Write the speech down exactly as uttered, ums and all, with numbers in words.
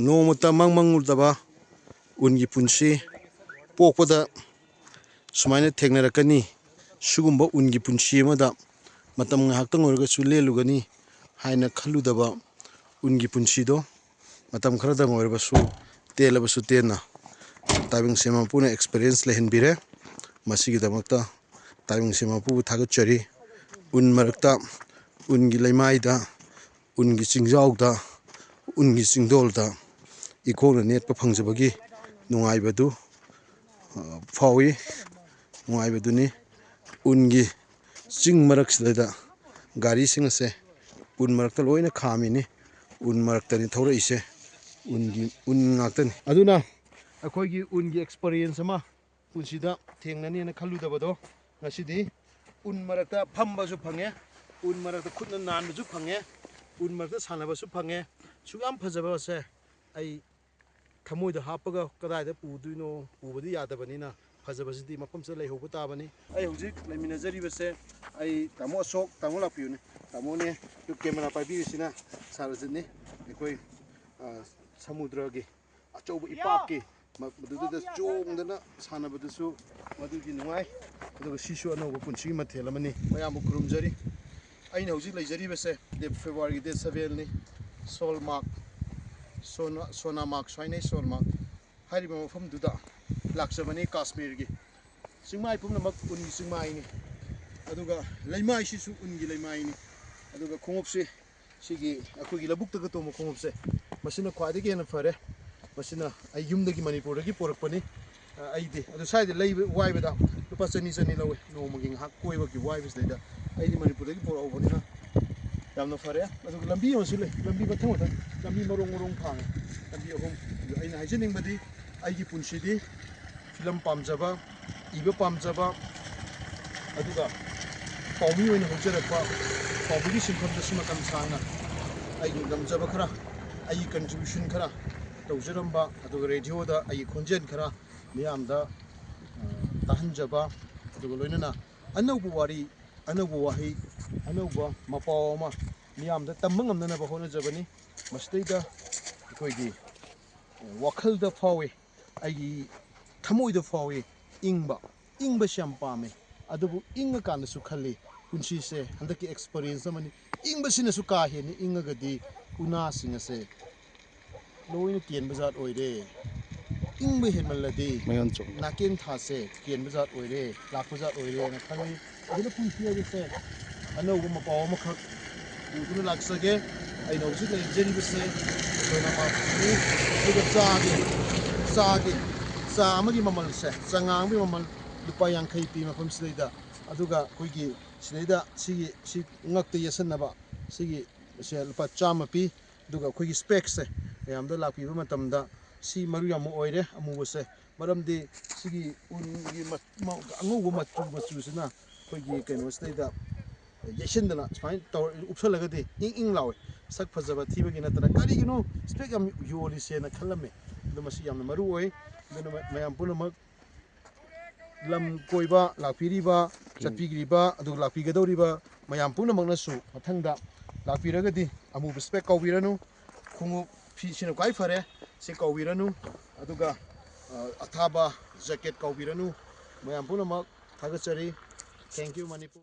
ꯅꯣꯡꯃꯇ ꯃꯪ ꯃꯪꯂꯨꯗꯕ ꯎꯟꯒꯤ ꯄꯨꯟꯁꯤ, ꯄꯣꯛꯄꯗ ꯁꯨꯃꯥꯏꯅ ꯊꯦꯡꯅꯔꯛꯀꯅꯤ, ꯁꯤꯒꯨꯝꯕ ꯎꯟꯒꯤ ꯄꯨꯟꯁꯤ ꯑꯃꯗ ꯃꯇꯝ ꯉꯥꯏꯍꯥꯛꯇꯪ ꯑꯣꯏꯔꯒꯁꯨ ꯂꯦꯜꯂꯨꯒꯅꯤ ꯍꯥꯏꯅ ꯈꯜꯂꯨꯗꯕ ꯎꯟꯒꯤ ꯄꯨꯟꯁꯤꯗꯣ ꯃꯇꯝ ꯈꯔꯗꯪ ꯑꯣꯏꯔꯕꯁꯨ, ꯇꯦꯜꯂꯕꯁꯨ ꯇꯦꯟꯅ, ꯇꯥꯏꯕꯪ ꯁꯦꯝꯕ ꯃꯄꯨꯅ experience ꯂꯩꯍꯟꯕꯤꯔꯦ꯫ ꯃꯁꯤꯒꯤꯗꯃꯛꯇ ꯇꯥꯏꯕꯪ ꯁꯦꯝꯕ ꯃꯄꯨꯕꯨ ꯊꯥꯒꯠꯆꯔꯤ꯫ ꯎꯟ ꯃꯔꯛꯇ, ꯎꯟꯒꯤ ꯂꯩꯃꯥꯏꯗ, ꯎꯟꯒꯤ ꯆꯤꯡꯖꯥꯎꯗ, ꯎꯟꯒꯤ ꯆꯤꯡꯗꯣꯜꯗ ꯏꯈꯣꯡꯅ ꯅꯦꯠꯄ ꯐꯪꯖꯕꯒꯤ ꯅꯨꯡꯉꯥꯏꯕꯗꯨ, ꯑ, ꯐꯥꯎꯏ꯫ ꯅꯨꯡꯉꯥꯏꯕꯗꯨꯅꯤ꯫ ꯎꯟꯒꯤ ꯆꯤꯡ ꯃꯔꯛꯁꯤꯗꯩꯗ ꯒꯥꯔꯤꯁꯤꯡ ꯑꯁꯦ ꯎꯟ ꯃꯔꯛꯇ ꯂꯣꯏꯅ ꯈꯥꯝꯃꯤꯅꯤ꯫ ꯎꯟ ꯃꯔꯛꯇꯅꯤ ꯊꯧꯔꯛꯏꯁꯦ꯫ ꯎꯟꯒꯤ, ꯎꯟ ꯉꯥꯛꯇꯅꯤ꯫ ꯑꯗꯨꯅ ꯑꯩꯈꯣꯏꯒꯤ ꯎꯟꯒꯤ experience ꯑꯃ ꯄꯨꯟꯁꯤꯗ ꯊꯦꯡꯅꯅꯦꯅ ꯈꯜꯂꯨꯗꯕꯗꯣ ꯉꯁꯤꯗꯤ ꯎꯟ ꯃꯔꯛꯇ ꯐꯝꯕꯁꯨ ꯐꯪꯉꯦ, ꯎꯟ ꯃꯔꯛꯇ ꯈꯨꯠꯅ ꯅꯥꯟꯕꯁꯨ ꯐꯪꯉꯦ, ꯎꯟ ꯃꯔꯛꯇ ꯁꯥꯟꯅꯕꯁꯨ ꯐꯪꯉꯦ꯫ ꯁꯨꯛ ꯌꯥꯝ ꯐꯖꯕꯁꯦ ꯑꯩ ꯊꯃꯣꯏꯗ ꯍꯥꯞꯄꯒ ꯀꯗꯥꯏꯗ ꯄꯨꯗꯣꯏꯅꯣ? ꯄꯨꯕꯗꯤ ꯌꯥꯗꯕꯅꯤꯅ ꯐꯖꯕꯁꯤꯗꯤ ꯃꯐꯝꯁꯤꯗ ꯂꯩꯍꯧꯕ ꯇꯥꯕꯅꯤ꯫ ꯑꯩ ꯍꯧꯖꯤꯛ ꯂꯩꯃꯤꯟꯅꯖꯔꯤꯕꯁꯦ ꯑꯩ ꯇꯥꯃꯣ ꯑꯁꯣꯛ, ꯇꯥꯃꯣ ꯂꯥꯛꯄꯤꯌꯨꯅꯦ, ꯇꯥꯃꯣꯅꯦ꯫ ꯑꯗꯨ camera ꯄꯥꯏꯕꯤꯔꯤꯁꯤꯅ ꯁꯥꯔ ꯔꯖꯤꯠꯅꯤ꯫ ꯑꯩꯈꯣꯏ, ꯑ, ꯁꯃꯨꯗ꯭ꯔꯒꯤ ꯑꯆꯧꯕ ꯏꯄꯥꯛꯀꯤ ꯃ-, ꯃꯗꯨꯗꯨꯗ ꯆꯣꯡꯗꯅ ꯁꯥꯟꯅꯕꯗꯨꯁꯨ ꯃꯗꯨꯒꯤ ꯅꯨꯡꯉꯥꯏ꯫ ꯑꯗꯨꯒ ꯁꯤꯁꯨ ꯑꯅꯧꯕ ꯄꯨꯟꯁꯤꯒꯤ ꯃꯊꯦꯜ ꯑꯃꯅꯤ꯫ ꯃꯌꯥꯝꯕꯨ ꯈꯨꯔꯨꯝꯖꯔꯤ꯫ ꯑꯩꯅ ꯍꯧꯖꯤꯛ ꯂꯩꯖꯔꯤꯕꯁꯦ ꯗꯦꯠ, February ꯒꯤ date seven ꯅꯤ꯫ ꯁꯣꯜꯃꯥꯛ, ꯁꯣꯅꯥ-, ꯁꯣꯅꯥꯃꯥꯛ ꯁ꯭ꯋꯥꯏꯅꯩ ꯁꯣꯜꯃꯥꯛ ꯍꯥꯏꯔꯤꯕ ꯃꯐꯝꯗꯨꯗ ꯂꯥꯛꯆꯕꯅꯤ꯫ ꯀꯥꯁꯃꯤꯔꯒꯤ ꯆꯤꯡꯃꯥꯏ ꯄꯨꯝꯅꯃꯛ ꯎꯟꯒꯤ ꯆꯤꯡꯃꯥꯏꯅꯤ꯫ ꯑꯗꯨꯒ ꯂꯩꯃꯥꯏꯁꯤꯁꯨ ꯎꯟꯒꯤ ꯂꯩꯃꯥꯏꯅꯤ꯫ ꯑꯗꯨꯒ ꯈꯣꯡꯎꯞꯁꯤ ꯁꯤꯒꯤ ꯑꯩꯈꯣꯏꯒꯤ ꯂꯧꯕꯨꯛꯇꯒ ꯇꯣꯡꯕ ꯈꯣꯡꯎꯞꯁꯦ, ꯃꯁꯤꯅ ꯈ꯭ꯋꯥꯏꯗꯒꯤ ꯍꯦꯟꯅ ꯐꯔꯦ꯫ ꯃꯁꯤꯅ ꯑꯩ ꯌꯨꯝꯗꯒꯤ, ꯃꯅꯤꯄꯨꯔꯗꯒꯤ ꯄꯣꯔꯛꯄꯅꯤ꯫ ꯑ, ꯑꯩꯗꯤ ꯑꯗꯨ ꯁ꯭ꯋꯥꯏꯗ ꯂꯩꯕ ꯋꯥꯏꯕꯗ ꯂꯨꯄꯥ ꯆꯅꯤ, ꯆꯅꯤ ꯂꯧꯋꯦ ꯅꯣꯡꯃꯒꯤ ꯉꯥꯏꯍꯥꯛ ꯀꯣꯏꯕꯒꯤ ꯋꯥꯏꯕꯁꯤꯗꯩꯗ꯫ ꯑꯩꯗꯤ ꯃꯅꯤꯄꯨꯔꯗꯒꯤ ꯄꯣꯔꯛꯍꯧꯕꯅꯤꯅ ꯌꯥꯝꯅ ꯐꯔꯦ꯫ ꯑꯗꯨꯒ ꯂꯝꯕꯤ ꯑꯃꯁꯨ ꯂꯩ, ꯂꯝꯕꯤ ꯃꯊꯪ ꯃꯊꯪ, ꯂꯝꯕꯤ ꯃꯔꯣꯡ ꯃꯔꯣꯡ ꯐꯥꯡꯉꯦ, ꯂꯝꯕꯤ ꯑꯍꯨꯝ꯫ ꯑꯗꯨ ꯑꯩꯅ ꯍꯥꯏꯖꯅꯤꯡꯕꯗꯤ ꯑꯩꯒꯤ ꯄꯨꯟꯁꯤꯗꯤ ꯐꯤꯂꯝ ꯄꯥꯝꯖꯕ, ꯏꯕ ꯄꯥꯝꯖꯕ, ꯑꯗꯨꯒ ꯄꯥꯎꯃꯤ ꯑꯣꯏꯅ ꯍꯧꯖꯔꯛꯄ, ꯄꯥꯎꯃꯤꯒꯤ ꯁꯤꯟꯐꯝꯗꯁꯨ ꯃꯇꯝ ꯁꯥꯡꯅ ꯑꯩꯒꯤ ꯉꯝꯖꯕ ꯈꯔ, ꯑꯩꯒꯤ contribution ꯈꯔ ꯇꯧꯖꯔꯝꯕ, ꯑꯗꯨꯒ radio ꯗ ꯑꯩꯒꯤ ꯈꯣꯟꯖꯦꯜ ꯈꯔ ꯃꯤꯌꯥꯝꯗ, ꯑ, ꯇꯥꯍꯟꯖꯕ, ꯑꯗꯨꯒ ꯂꯣꯏꯅꯅ ꯑꯅꯧꯕ ꯋꯥꯔꯤ, ꯑꯅꯧꯕ ꯋꯥꯍꯩ, ꯑꯅꯧꯕ ꯃꯄꯥꯎ ꯑꯃ ꯃꯤꯌꯥꯝꯗ ꯇꯝꯕ ꯉꯝꯅꯅꯕ ꯍꯣꯠꯅꯖꯕꯅꯤ꯫ ꯃꯁꯤꯗꯩꯗ ꯑꯩꯈꯣꯏꯒꯤ ꯋꯥꯈꯜꯗ ꯐꯥꯎꯏ, ꯑꯩꯒꯤ ꯊꯃꯣꯏꯗ ꯐꯥꯎꯏ, ꯏꯪꯕ, ꯏꯪꯕꯁꯤ ꯌꯥꯝ ꯄꯥꯝꯃꯦ꯫ ꯑꯗꯨꯕꯨ ꯏꯪꯉꯀꯥꯟꯗꯁꯨ ꯈꯜꯂꯤ, ꯄꯨꯟꯁꯤꯁꯦ ꯍꯟꯗꯛꯀꯤ ꯑꯦꯛꯁꯄꯔꯤꯌꯦꯟꯁ ꯑꯃꯅꯤ꯫ ꯏꯪꯕꯁꯤꯅꯁꯨ ꯀꯥ ꯍꯦꯟꯅ ꯏꯪꯉꯒꯗꯤ ꯎꯅꯥꯁꯤꯡ ꯑꯁꯦ ꯂꯣꯏꯅ ꯀꯦꯟꯕ ꯖꯥꯠ ꯑꯣꯏꯔꯦ꯫ ꯏꯪꯕ ꯍꯦꯟꯃꯜꯂꯗꯤ ꯃꯌꯣꯟ ꯆꯣꯡꯕ꯫ ꯅꯥꯀꯦꯟ ꯊꯥꯁꯦ ꯀꯦꯟꯕ ꯖꯥꯠ ꯑꯣꯏꯔꯦ, ꯂꯥꯛꯄ ꯖꯥꯠ ꯑꯣꯏꯔꯦꯅ ꯈꯜꯂꯤ꯫ ꯑꯗꯨꯅ ꯄꯨꯟꯁꯤ ꯍꯥꯏꯕꯁꯦ ꯑꯅꯧꯕ ꯃꯄꯥꯎ ꯑꯃꯈꯛ ꯄꯨꯗꯨꯅ ꯂꯥꯛꯆꯒꯦ꯫ ꯑꯩꯅ ꯍꯧꯖꯤꯛ ꯂꯩꯖꯔꯤꯕꯁꯦ ꯂꯣꯏꯅꯃꯛꯅꯤ꯫ ꯑꯗꯨꯒ ꯆꯥꯒꯤ, ꯆꯥꯒꯤ, ꯆꯥ ꯑꯃꯒꯤ ꯃꯃꯜꯁꯦ, ꯆꯉꯥꯡꯒꯤ ꯃꯃꯜ ꯂꯨꯄꯥ ꯌꯥꯡꯈꯩ ꯄꯤ ꯃꯐꯝꯁꯤꯗꯩꯗ꯫ ꯑꯗꯨꯒ ꯑꯩꯈꯣꯏꯒꯤ ꯁꯤꯗꯩꯗ ꯁꯤꯒꯤ, ꯁꯤ ꯉꯛꯇ ꯌꯦꯠꯁꯟꯅꯕ ꯁꯤꯒꯤ, ꯁꯦ ꯂꯨꯄꯥ ꯆꯥꯝꯃ ꯄꯤ꯫ ꯑꯗꯨꯒ ꯑꯩꯈꯣꯏꯒꯤ ꯁ꯭ꯄꯦꯛꯁꯦ ꯃꯌꯥꯝꯗ ꯂꯥꯛꯄꯤꯕ ꯃꯇꯝꯗ ꯁꯤ ꯃꯔꯨ ꯌꯥꯝꯅ ꯑꯣꯏꯔꯦ, ꯑꯃꯨꯕꯁꯦ꯫ ꯃꯔꯝꯗꯤ ꯁꯤꯒꯤ ꯎꯟꯒꯤ ꯃ-, ꯃ-, ꯑꯉꯧꯕ ꯃꯆꯨ, ꯃꯆꯨꯁꯤꯅ ꯑꯩꯈꯣꯏꯒꯤ ꯀꯩꯅꯣꯁꯤꯗꯩꯗ ꯌꯩꯁꯤꯟꯗꯅ ꯁꯨꯃꯥꯏꯅ ꯇꯧꯔ ꯎꯞꯁꯜꯂꯒꯗꯤ ꯏꯪ ꯏꯪ ꯂꯥꯎꯋꯦ꯫ ꯁꯛ ꯐꯖꯕ ꯊꯤꯕꯒꯤ ꯅꯠꯇꯅ꯫ ꯀꯔꯤꯒꯤꯅꯣ ꯁ꯭ꯄꯦꯛ ꯌꯥꯝ ꯌꯣꯜꯂꯤꯁꯦꯅ ꯈꯜꯂꯝꯃꯦ꯫ ꯑꯗꯣ ꯃꯁꯤ ꯌꯥꯝꯅ ꯃꯔꯨ ꯑꯣꯏ꯫ ꯑꯗꯨꯅ ꯃ-, ꯃꯌꯥꯝ ꯄꯨꯝꯅꯃꯛ ꯂꯝ ꯀꯣꯏꯕ ꯂꯥꯛꯄꯤꯔꯤꯕ, ꯆꯠꯄꯤꯔꯤꯕ, ꯑꯗꯨꯒ ꯂꯥꯛꯄꯤꯒꯗꯧꯔꯤꯕ ꯃꯌꯥꯝ ꯄꯨꯝꯅꯃꯛꯅꯁꯨ ꯃꯊꯪꯗ ꯂꯥꯛꯄꯤꯔꯒꯗꯤ ꯑꯃꯨꯕ ꯁ꯭ꯄꯦꯛ ꯀꯥꯎꯕꯤꯔꯅꯨ, ꯈꯣꯡꯎꯞ ꯐꯤꯁꯤꯅ ꯈ꯭ꯋꯥꯏ ꯐꯔꯦ, ꯁꯤ ꯀꯥꯎꯕꯤꯔꯅꯨ, ꯑꯗꯨꯒ, ꯑ, ꯑꯊꯥꯕ ꯖꯦꯀꯦꯠ ꯀꯥꯎꯕꯤꯔꯅꯨ꯫ ꯃꯌꯥꯝ ꯄꯨꯝꯅꯃꯛ ꯊꯥꯒꯠꯆꯔꯤ꯫ Thank you, Manipur.